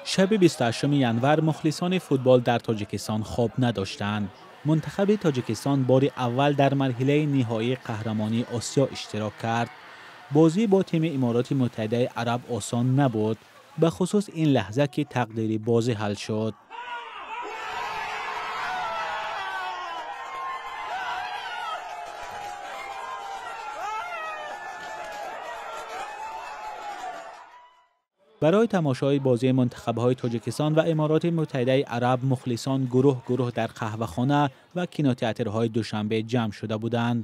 Шаби 28 январ мухлисони футбол дар Тоҷикистон хоб надоштанд. Мунтахаби Тоҷикистон бори аввал дар марҳилаи ниҳоии қаҳрамонии Осиё иштирок кард. Бозӣ бо тими Имороти Муттаҳидаи Араб осон набуд, бахусус ин лаҳза ки тақдири бозӣ ҳал шуд. Барои тамошои бозии мунтахабҳои Тоҷикистон ва Имороти Муттаҳидаи Араб мухлисон гурӯҳ-гурӯҳ дар қаҳвахона ва кинотеатрҳои Душанбе ҷамъ шуда буданд.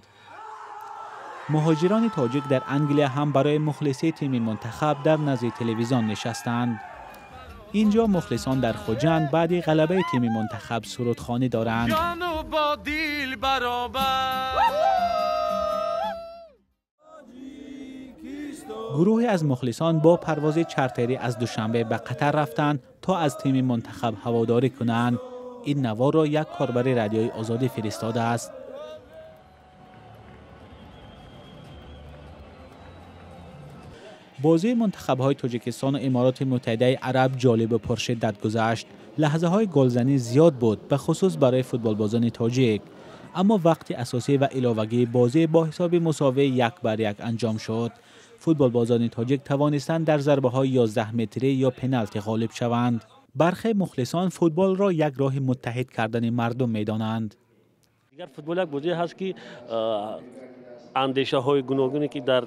Муҳоҷирони тоҷик дар Англия ҳам барои мухлисии тими мунтахаб дар назди телевизион нишастанд. Инҷо мухлисон дар Хуҷанд баъди ғалабаи тими мунтахаб сурудхонӣ доранд. Гурӯҳе аз мухлисон бо парвози чартерӣ аз Душанбе ба Қатар рафтанд то аз тими мунтахаб ҳаводорӣ кунанд. Ин наворро як корбари Радиои Озодӣ фиристодааст. Бозии мунтахабҳои Тоҷикистону Имороти Муттаҳидаи Араб ҷолибу пуршиддат гузашт. Лаҳзаҳои голзанӣ зиёд буд, бахусус барои футболбозони тоҷик. Аммо вақти асосӣ ва иловагии бозӣ бо ҳисоби мусовии 1-1 анҷом шуд. Футболбозони тоҷик тавонистанд дар зарбаҳои 11 метрӣ ё пеналти ғолиб шаванд. Бархе мухлисон футболро як роҳи муттаҳид кардани мардум медонанд. Дигар футбол як бозие ҳаст ки андешаҳои гуногуне ки дар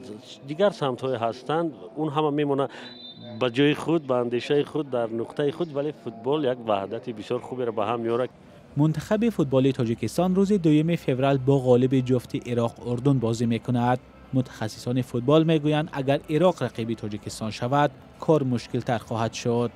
дигар самтҳое ҳастанд, он ҳама мемонад ба ҷои худ, ба андешаи худ, дар нуқтаи худ, вале футбол як ваҳдати бисёр хуберо ба ҳам меорад. Мунтахаби футболи Тоҷикистон рӯзи 2 феврал бо ғолиби ҷуфти Ироқ Урдун бозӣ мекунад. Мутахассисони футбол мегӯянд, агар Ироқ рақиби Тоҷикистон шавад, кор мушкилтар хоҳад шуд.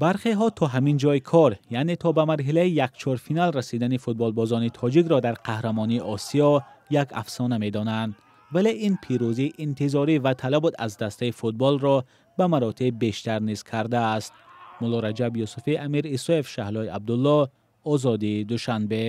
Бархеҳо то ҳамин ҷои кор, яъне то ба марҳилаи якчорфинал расидани футболбозони тоҷикро дар қаҳрамонии Осиё як афсона медонанд. Вале ин пирӯзӣ интизорӣ ва талабот аз дастаи футболро ба маротиб бештар низ кардааст. Мулло Раҷаб Юсуфӣ, Амир Исоев, Шаҳлои Абдулло, Озодӣ, Душанбе.